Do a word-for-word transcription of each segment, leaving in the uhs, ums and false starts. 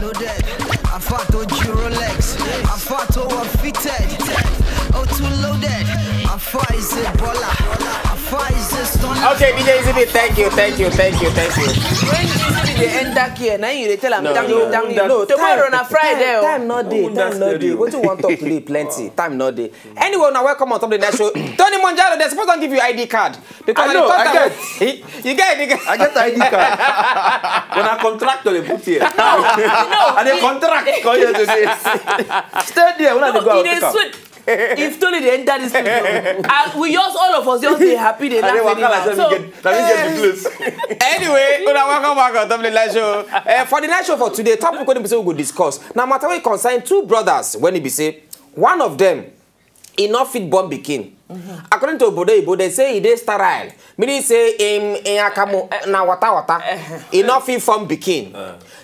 Loaded. Afa to Rolex. Afa to fitted. Oh, too loaded. Afa is a baller. Afa is a stunner. Okay, D J Easy B, thank you, thank you, thank you, thank you. When Easy B dey enter here, now you dey tell am, no, thank you, no, thank you. No, tomorrow na Friday. Time no dey, time no dey. Wetin you wan talk today plenty? Time no dey. Anyway, now welcome on top of the next show. Tony Monjaro, they're supposed to give you I D card. Because I know, I get. You get I D card. I get I D card. When I contract on the book here. No, no. And the contract come here today. Stay there. When I go out, if Tony dey enter this studio, and we just, all of us just dey happy, dey laugh anyhow. So, anyway, una welcome back on top of the live show. Uh, for the night show for today, topic wey we go discuss. Now, matter wey concern two brothers, when e be say, one of them e no fit born pikin. According to obodo oyibo, they say e dey sterile, meaning say im im akamu na water water. E no fit form pikin.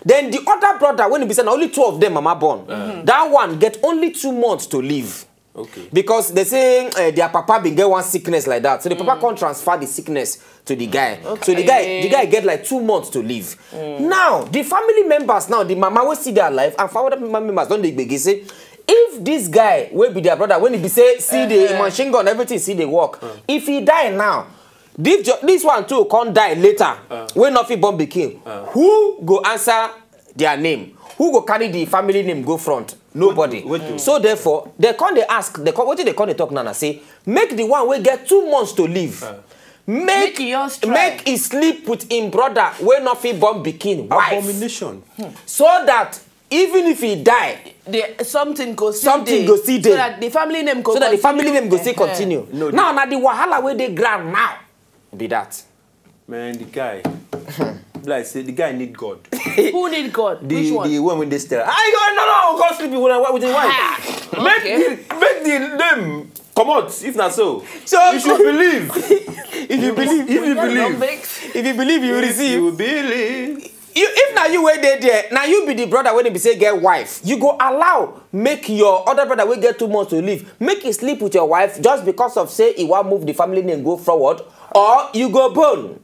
Then the other brother, when e be say na only two of them mama born, that one get only two months to live. Okay. Because they say uh, their papa bin get one sickness like that, so the papa can't transfer the sickness to the guy. Okay. So the guy, the guy get like two months to live. Now the family members, now the mama wey still dey alive and family members don dey gbege say, if this guy wey be their brother, when e be say see the machine gun, everything see dey work, if he die now, this jo- this one too come die later, wey no fit born pikin, who go answer their name? Who go carry the family name go front? Nobody. Wait, wait. So therefore, they come dey ask, they come, wetin they come dey talk now na say, make the one wey get two months to live, make Make e just try. Make e sleep with im brother wey no fit born pikin wife. Abomination. So that even if he die, the, something go still something dey, go still so dey. That the family name go So that the continue. Family name go still Eh-heh. Continue. No, now, the- now na the wahala wey dey ground now be that. Man, the guy. Like say the guy need God. Who need God? The, Which one? The one with this tell. I go no no go sleep with a with a wife. Ah, make okay. The make the name come out if not so. So you should believe. If you believe, if you believe, if you believe, you receive. You believe. You, if now you wait there, there now you be the brother when he be say get wife, you go allow make your other brother will get two months to live, make he sleep with your wife just because of say he want move the family name go forward, or you go born,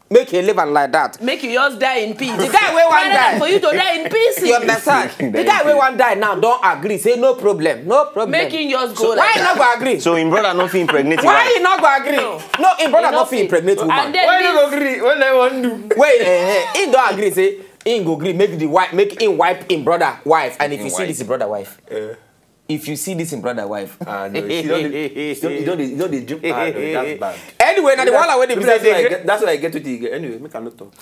make he live and like that. Make you just die in peace. The guy wey wan die. For you to die in peace. You understand? The guy wey wan die now don agree say no problem, no problem. Make him just go. So like why he no go agree? So him brother no fit impregnate him wife. Why he no go agree? No, he no fit impregnate woman. Why he no go agree? What dem wan do? Wait, eh, eh, he don agree say he go agree make the wife, make him wipe him brother wife, and if you see this brother wife. If you see this in brother wife. Ah no, you see, you don't dey, you don't dey, you don't dey drink. Ah no, that's bad. Anyway, na the wahala wey dey be say that's why I get, that's why I get to the anyway. Make I no talk.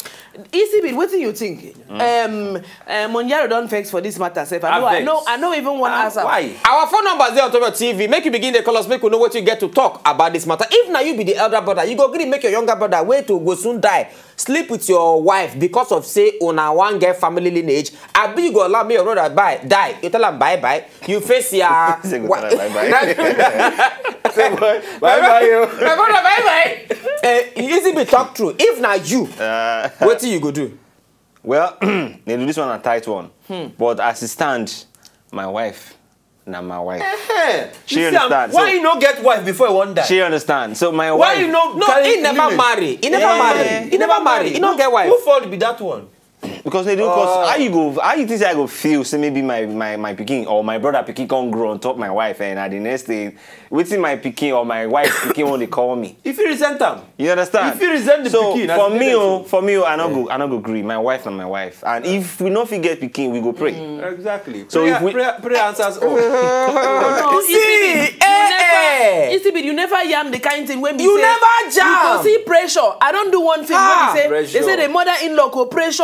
E C B, wetin you think? Um, uh, Monjaro don vex for this matter sef. I no, I no, I no even wan ask am. Why? Our phone numbers dey on top of T V. Make you begin dey call us. Make we know what you get to talk about this matter. If na you be the elder brother, you go gree make your younger brother wey to go soon die sleep with your wife because of say una wan get family lineage. Abi you go allow me your brother buy die? You tell am bye bye. You face ya. Say go tell am bye bye. Say boy, bye bye yo. My brother, bye bye. Eh, E C B, talk true. If na you, wetin you go do? Well, they do this one a tight one. But as it stand, my wife, na my wife. She understand. Why you no get wife before you wan die? She understand. So my wife. Why you no? No, he never marry. He never marry. He never marry. He no get wife. Who fault be that one? Because they do, cause how you go, how you think say I go feel say maybe my, my, my pikin or my brother pikin come grow on top my wife, and at the next day, wetin my pikin or my wife pikin wan dey call me? If you resent am. You understand? If you resent the pikin, for me, oh, for me, oh, I no go, I no go gree. My wife na my wife, and if we no fit get pikin, we go pray. Exactly. So prayer, if we prayer, prayer answers all. No, E C B, you never, E C B, you never yam the kind thing when you never jam. You go see pressure. I don't do one thing. When they say, they say the mother-in-law go pressure.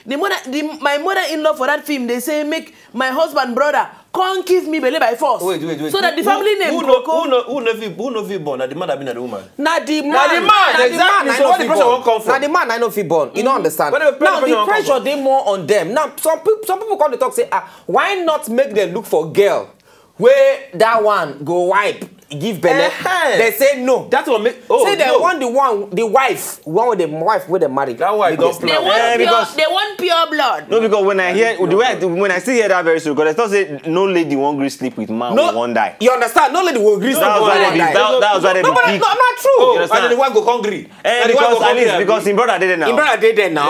The mother, the, my mother-in-law for that film, they say make my husband brother come give me belle by force. Wait, wait, wait. So that the family name go come. Who no fit, who no fit born? Na the man abi na the woman? Na the man. Na the man. Exactly. So the pressure won't come from. Na the man I no fit born. You don't understand. Now the pressure dey more on them. Now some people, some people come dey talk say, ah, why not make them look for girl Wey that one go wipe, give belle. They say no. That one make, oh, say they no. Want the one, the wife, one with the wife wey they marry. That wife don plan. They want Eh, pure, because they want pure blood. No, because when I hear the way I, when I still hear that very story, because I thought say no lady won't gree sleep with man No, wey wan die. You understand? No lady will gree sleep with man wey wan die. That, that was why they No, be but pick. No, not true. Oh, and then the one go come gree. Eh, because at least because him brother dey there now. Him brother dey there now.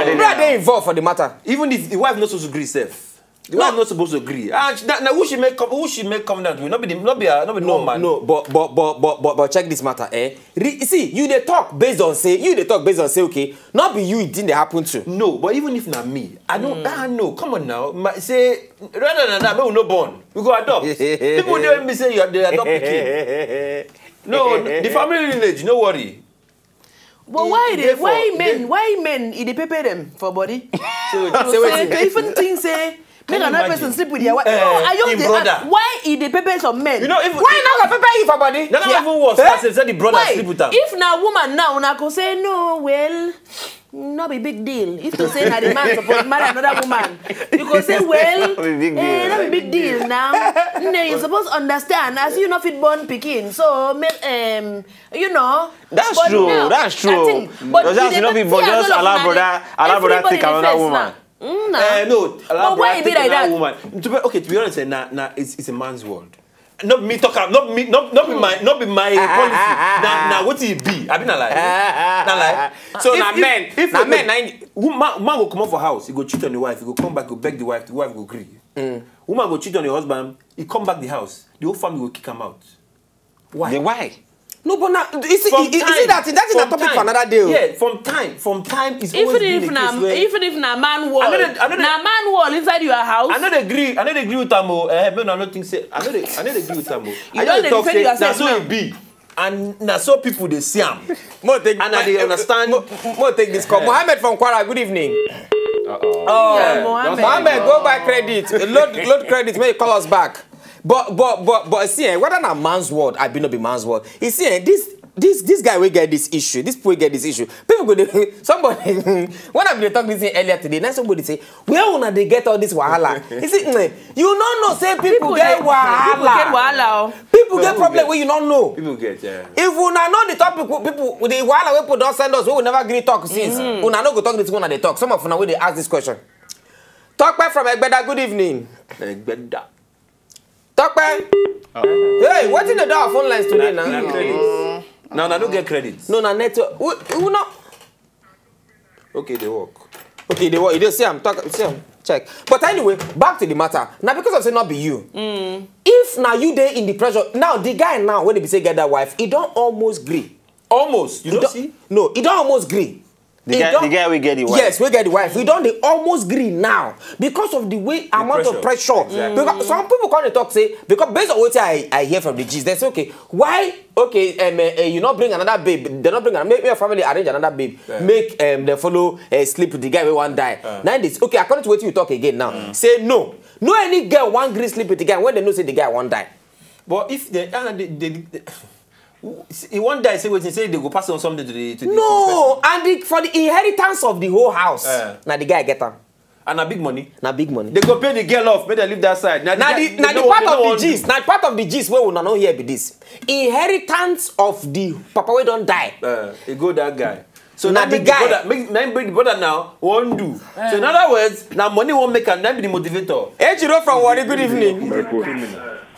Him brother dey involved for the matter. Even if the wife no supposed to gree sef. The wife not supposed to agree. And she, na, na who she make co- who she make covenant with? Not be the, not be, uh, not be no, no man. No, but but but but but but check this matter, eh? Re, see, you dey talk based on say you dey talk based on say okay, not be you it didn't happen to. No, but even if na me, I don't. Mm. Ah, no, come on now. My, say rather than that, we no born. We go adopt. People dey me say you are they adopt pikin. No, the family lineage, no worry. But why they, why men, why men e dey pepper them for body? So, so to even think say make another person sleep with your wife. No, I just dey ask why e dey pepper some men. You know, if why not go pepper you for body? No, no, even worse. Say the brother sleep with her. If na woman now, una go say no. Well, no be big deal. If to say na the man suppose marry another woman, you go say well, no be big deal. Eh, no be big deal now. No, you suppose understand as you no fit born pikin, so make um you know. That's but true. Now, that's true. But that's you know people just allow brother, allow brother take another woman. Mm, nah. Uh, no, allow brother take another woman. To be, okay, to be honest, eh, nah, nah, it's, it's a man's world. Not me talk am. Not me. Not, not be my. Not be my policy. Now, now what it be? I been a lie. Na lie. So if, na if, men. If na men. Na woman, man will come out for house. He go cheat on the wife. He go come back. He go beg the wife. The wife go agree. Mm. Woman go cheat on the husband. He come back the house. The whole family will kick him out. Why? Then why? No, but now you see, you, you see that thing, that is a topic for another day. Yeah, from time, from time is always been the case where even if na man wall, na man wall inside your house. I no dey agree. I no dey agree with am o. Eh, but I no think say I no dey, I no dey agree with am o. You don dey defend yourself now. Na so e be, and na so people dey see am. Mo take and I dey understand. Mo take this call. Mohammed from Kwara. Good evening. Oh, Mohammed, go buy credit. Load, load credit. May you call us back. But but but but see, eh, whether na man's word, I be no be man's word. You see, eh, this this this guy will get this issue. This boy get this issue. People go dey somebody when I been talking this thing earlier today. Now somebody say, where una dey get all this wahala? You see, mm, you no know say people get wahala. People get wahala. People get problem wey you no know. People get yeah. If una know the topic, people the wahala wey people don send us, we will never gree talk since. Una no go talk this one. They talk. Some of una wey dey ask this question. Tope from Egbeda, good evening. Egbeda. Tope. Hey, wetin dey do our phone lines today now? Na credit. Now, I don't get credit. No, na network. We, we no. Okay, they work. Okay, they work. You dey see am, talk, see am, check. But anyway, back to the matter. Now, because of say not be you. If now you dey in the pressure, now the guy now when he be say get that wife, he don almost gree. Almost, you don't see? No, he don almost gree. The guy, the guy we get the wife. Yes, we get the wife. We don dey almost gree now because of the way amount of pressure. Exactly. Because some people come dey talk say because based on what I, I hear from the G's, they say okay, why okay, um, uh, you not bring another babe? They not bring another. Make your family arrange another babe. Yeah. Make um, they follow uh, sleep with the guy we one die. Uh. Now this okay. According to what you talk again now, say no, no any girl one gree sleep with the guy when they know say the guy one die. But if they, uh, they, they, they He wan die say wetin say they go pass on something to the to the no and the, for the inheritance of the whole house. Eh. Na the guy get am. And na big money. Na big money. They go pay the girl off, make they leave that side. Na the na the part of the gist. Na part of the gist wey una no hear be this. Inheritance of the papa wey don die. Uh, e go that guy. So na the guy. Make na bring the brother now wan do. So in other words, na money wan make am na be the motivator. Ejiro from Warri, good evening.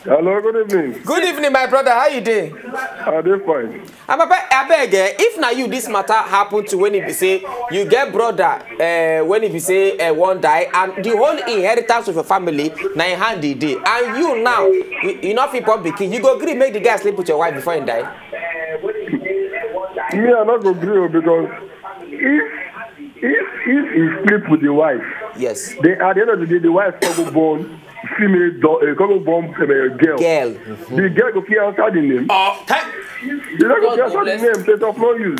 Hello, good evening. Good evening, my brother. How you dey? I dey fine. Abeg, eh, if na you this matter happen to when e be say you get brother, eh, when e be say eh, one die and the whole inheritance of your family na in hand e dey, and you now you, you no fit born pikin, you go gree make the guy sleep with your wife before he die? Me, I no go gree o, because if if if he sleep with the wife, yes, then at the end of the day, the wife come go born female do uh, come go born uh, girl. Girl. The girl go fit answer the name. Oh, thank you. The girl go fit answer the name. State of no use.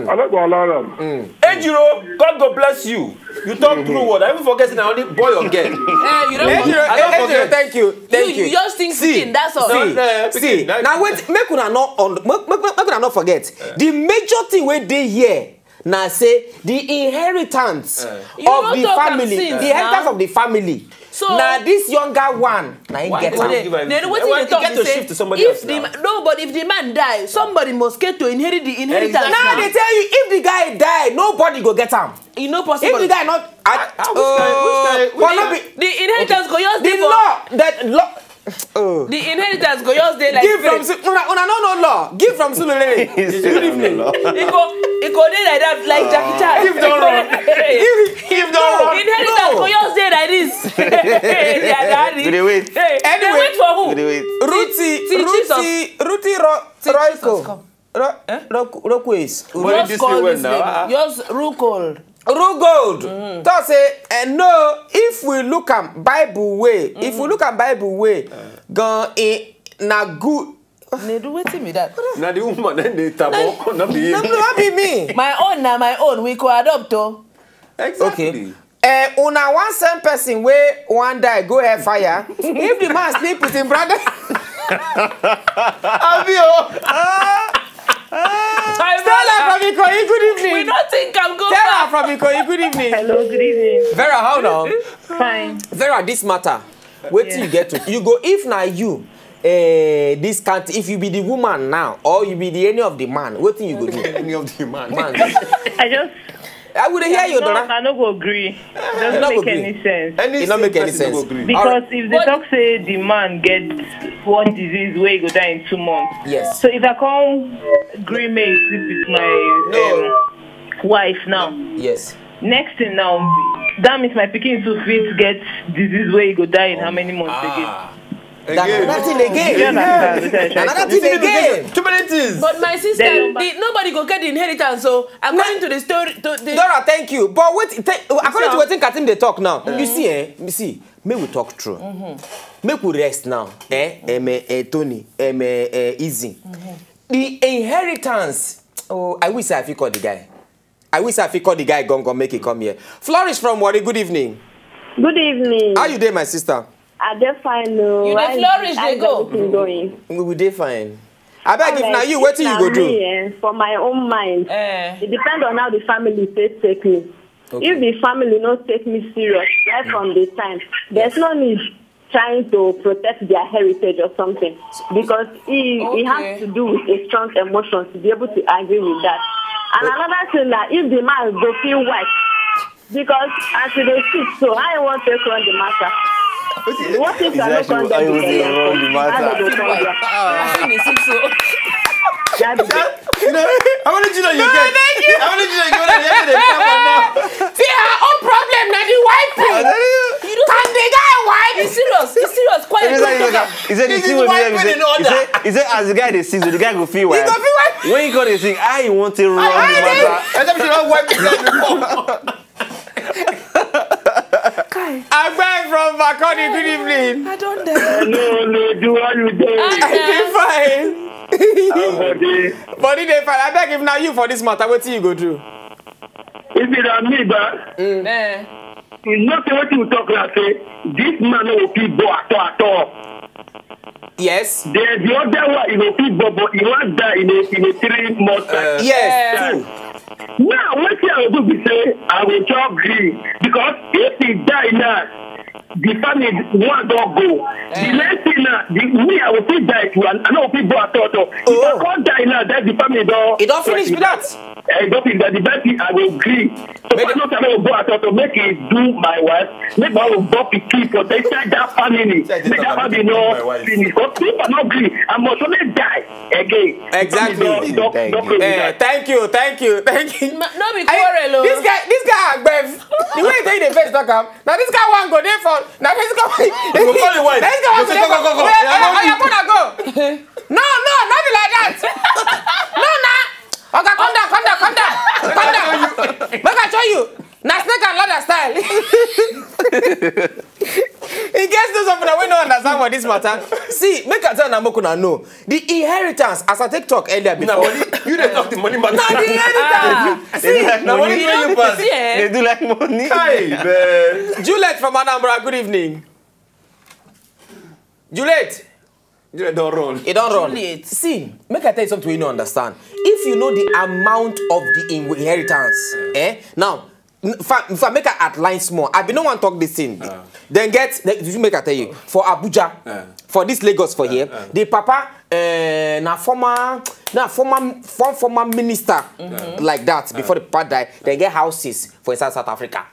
I no go allow am. Ejiro, God go bless you. You talk true word. I even forget say na only boy or girl. Eh, you don't Ejiro, I don't Ejiro, forget. Thank you. Thank you, you. You just think see, pikin, that's all. See, see. Now wait, make una not on, make, make, make una not forget. The major thing wey dey here na say the inheritance of the family, the inheritance of the family. So na this younger one na him get am. Then wetin dey talk be say, if the man, no, but if the man die, somebody must get to inherit the inheritance. Now they tell you, if the guy die, nobody go get am. E no possible. If the guy not, I, I, which kind, which kind, which kind, the inheritance go just dey for the law. That law. Oh. The inheritance go just dey like give from Su-, una, una no know law. Give from Surulere. Good evening. E go, e go dey like that, like Jackie Chan. If don run. If, if don run. Inheritance go just dey like this. Their daddy. We dey wait. Hey, anyway, wait for who? We dey wait. Ruthie, Ruthie, Ruthie Ro-, Royco. Ro-, Roku, Roku is. Just call this name. Just Rukol. Rugold. Talk say, eh, no, if we look am Bible way, if we look am Bible way, gan, eh, na good. Nedu, wetin be that? Na the woman dem dey tabo, no be him. No, no be me. My own na my own. We go adopt o. Exactly. Okay. Eh, una wan send person wey wan die go hellfire? If the man sleep with him brother. Abi o. Ah, ah. Stella from Ikoyi, good evening. We no think am go Stella from Ikoyi, good evening. Hello, good evening. Vera, how now? Fine. Vera, this matter, wetin you get to, you go, if na you, eh, this can't, if you be the woman now, or you be the any of the man, wetin you go do? Any of the man. Man. I just I would hear you, Dora. I no go agree. It doesn't make any sense. E no make any sense. Because if they talk say the man get one disease wey go die in two months. Yes. So if I come gree make sleep with my, um, wife now. Yes. Next thing now, that means my pikin too fit get disease wey go die in how many months again? That's another thing again. You understand? Another thing again. Too many things. But my sister, the, nobody go get the inheritance. So according to the story, to the Dora, thank you. But wait, according to wetin Katim dey talk now, you see, eh, you see, make we talk true. Make we rest now, eh, em, eh, eh, Tony, em, eh, eh, easy. The inheritance. Oh, I wish I fit call the guy. I wish I fit call the guy Gongo, make he come here. Flourish from Warri, good evening. Good evening. How you dey, my sister? I dey fine o. You dey flourish, dey go. Everything going? We, we dey fine. Abeg, if na you, wetin you go do? Me, eh, for my own mind, eh, it depends on how the family take take me. Okay. If the family no take me serious right from the time, there's no need trying to protect their heritage or something, because he, he has to do with a strong emotion to be able to agree with that. And another thing, that if the man go feel white, because as e dey sit so, I wan take run the matter. What if I no come there? Run the matter. You know, how many children you get? How many children you get? How many children you get? See, her own problem na the white thing. Can the guy white? He's serious. He's serious. Quiet. He said the thing wey be, he said, he said as the guy dey sing, so the guy go feel white. He go feel white. When he come dey sing, how you want to run the matter? I tell you, you don't wipe the guy before. Kai. Agbe from Makurdi, good evening. I don't dare. Hello, Nedu, how you doing? I dey fine. How body? Body dey fine. Abeg, if na you for this matter, wetin you go do? If it na me, ba, eh, you know say wetin we talk na say this man no go fit go at all, at all. Yes. Then the other one, you know, fit bobo, you want die in a, in a three months time. Yes, true. Now, what I will do be say, I will just gree. Because if he die now, the family one don go. The next thing now, the, me, I will still die too, and I no fit go at all, at all. If I come die now, then the family don, e don finish be that. Eh, e don finish, that the best thing I will gree. So I no go go at all, so make he do my wife. Make my own born pikin for inside that family. Make that family no finish. But if I no gree, I must only die again. Exactly. Thank you, thank you, thank you. No be quarrel o. This guy, this guy Agbev, the way he dey face talk am, na this guy wan go dey for, na this guy wan go dey for. Oya, oya, oya, go. No, no, no be like that. No, na. Oga, calm down, calm down, calm down, calm down. Make I show you. Na snake and ladder style. In case those of una wey no understand for this matter, see, make I tell una, make una know. The inheritance, as I take talk earlier before. Na money, you dey talk the money matter. Na the inheritance. Ah. See, na money wey you pass. They do like money. Kai, man. Juliet from Anambra, good evening. Juliet. Juliet don run. E don run. Juliet. See, make I tell you something wey you no understand. If you know the amount of the in-, inheritance, eh? Now, N- fa- in fact, make I outline small. I be no one talk this thing. Then get, then, did you make I tell you? For Abuja, for this Lagos for here, the papa, uh, na former, na former, form former minister like that before the papa die. Then get houses for inside South Africa.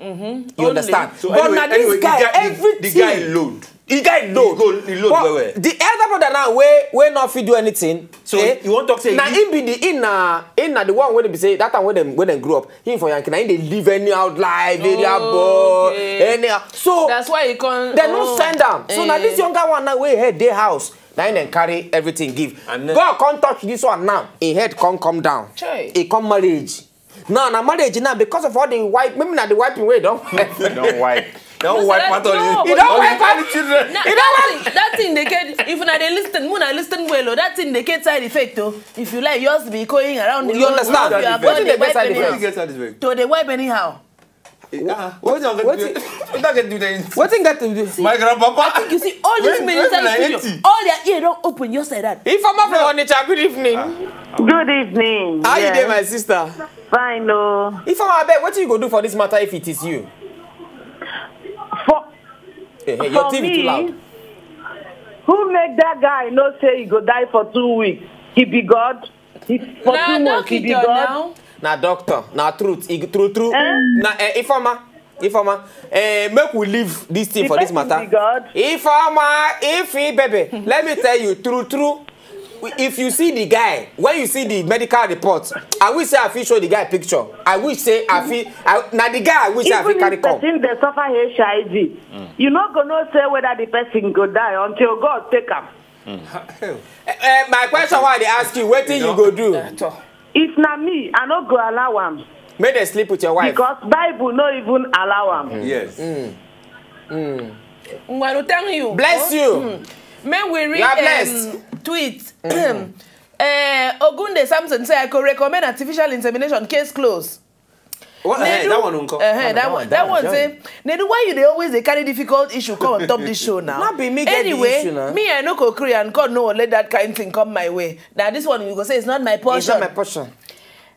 You understand? So but anyway, now this anyway, guy, the guy, the, everything. The guy load. He guy load. He go, he load. But well, well. The elder brother now, wey wey not fit do anything. So eh? You want to say now he, him be the in na in na the one wey be say that time when them when them grew up, him for Yankee, now him dey live anyhow life, anyhow boy, anyhow. So that's why he come. They no send am. So now this younger one now wey head dey house, now him then carry everything give. And then God come touch this one now. Him head come come down. He come marriage. Now na marriage now because of all the wipe. Maybe na the wiping wey don wipe. Don wipe. Don wipe out all the. He don wipe out the children. He don wipe. That thing dey get. If una dey listen, una listen well o. That thing dey get side effect o. If you like, just be going around the road. You understand? Wetin dey get side effect? To dey wipe anyhow. Wetin get to do? My grandpapa. I think you see all these ministers, all their ear don open just like that. If I'm from Onitsha, good evening. Good evening. How you dey, my sister? Fine o. If I'm abeg, wetin you go do for this matter if it is you? For hey, hey, your for T V me, too loud. Who make that guy know say he go die for two weeks? He be God. He, for two months, he be God. Na doctor, na truth, e true true. Eh? Na eh, Ifeoma, Ifeoma, eh, make we leave this thing for this matter. Ifeoma, if he baby, let me tell you true true. If you see the guy, when you see the medical report, I wish say I fit show the guy picture. I wish say I fit, I, na the guy I wish say I fit carry come. Even if person dey suffer H I V, you no go know say whether the person go die until God take am. Eh, eh, my question wey I dey ask you, wetin you go do? If na me, I no go allow am. Make dem sleep with your wife. Because Bible no even allow am. Yes. Ngwanu, thank you. Bless you. Make we read, um, tweet. Eh, Ogunde Samson say, "I could recommend artificial insemination, case closed." What? Eh, that one nko. Eh, that one, that one say, Nedu, why you dey always dey carry difficult issue come on top this show now? Not be me get the issue now. Anyway, me, I no go gree and God no let that kind thing come my way. Now this one you go say it's not my portion. It's not my portion.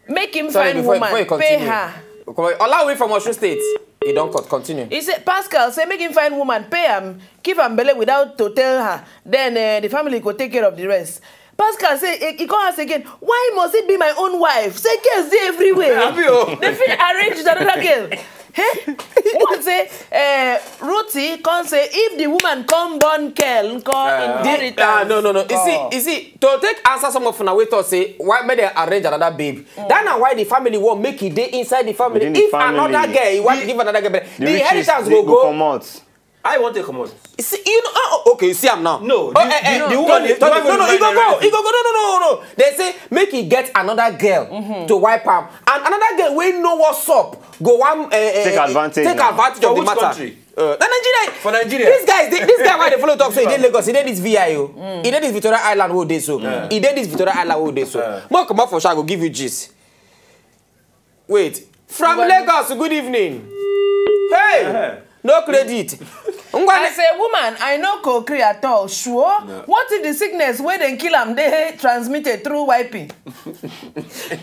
Make him find woman, pay her. Olawumi from Osun State. He don cut. Continue. He say, Pascal say make him find woman, pay am, keep am belle without to tell her. Then eh, the family go take care of the rest. Pascal say he, he come ask again, why must it be my own wife? Say girls dey everywhere. Abi o. They fit arrange with another girl. Hey, one say, eh, Ruthie come say if the woman come born girl, come inheritance. Ah, no, no, no. You see, you see, to take answer some of una wey talk say why make dem arrange another babe. That na why the family wan make e dey inside the family. If another girl, e wan give another girl, the inheritance go go. I want to come out. See, you know, oh, okay, you see am now. No, the, eh, eh, the, the woman, no, no, no, no, no, no, no, no, no, no, no, no. They say make he get another girl to wipe am, and another girl wey know what's up go one, eh, eh, take advantage of the matter. Uh, na Nigeria. For Nigeria. This guy, this, this guy why they follow talk so he dey Lagos, he dey this V I O, he dey this Victoria Island wey dey so, he dey this Victoria Island wey dey so. More comot for sha, go give you gist. Wait, from Lagos, good evening. Hey, no credit. As a woman, I no go gree at all. Sure. What if the sickness wey dem kill am dey transmitted through wiping?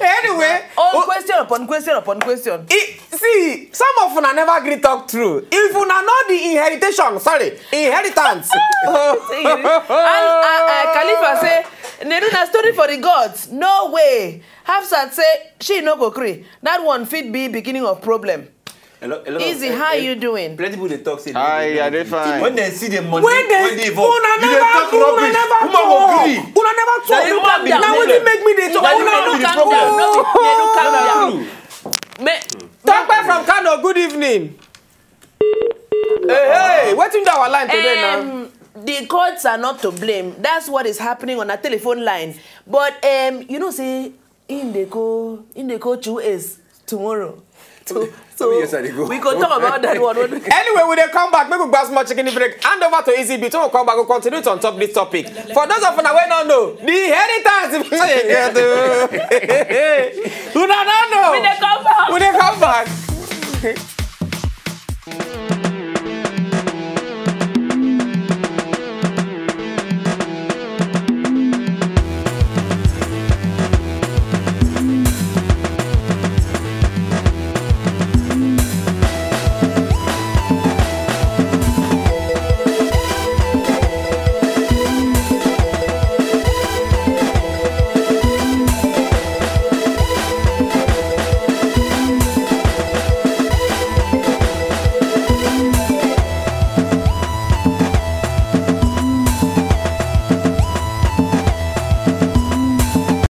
Anyway, on question upon question upon question. See, some of una never gree talk true. If una know the inheritance, sorry, inheritance. And uh, uh, Khalifa say, Nedu, na story for the gods. No way. Hafsat say she no go gree. That one fit be beginning of problem. Easy, how you doing? Plenty people dey talk say, hi, I dey fine. When they see the money, when they involve, una never talk rubbish. Una never talk. Una never talk. Now wetin make me dey talk? Una no calm down. No, no, calm down. Talk back from Kano. Good evening. Hey, hey, wetin dey our line today now? Um, the gods are not to blame. That's what is happening on a telephone line. But um, you know say in dey go in dey go two A's tomorrow. So, so we go talk about that one. Anyway, we dey come back. Make we gba small chicken break. Hand over to Easy Beat. When we come back, we continue to on top this topic. For those of una wey no know, the inheritance. Una no know. We dey come back. We dey come back.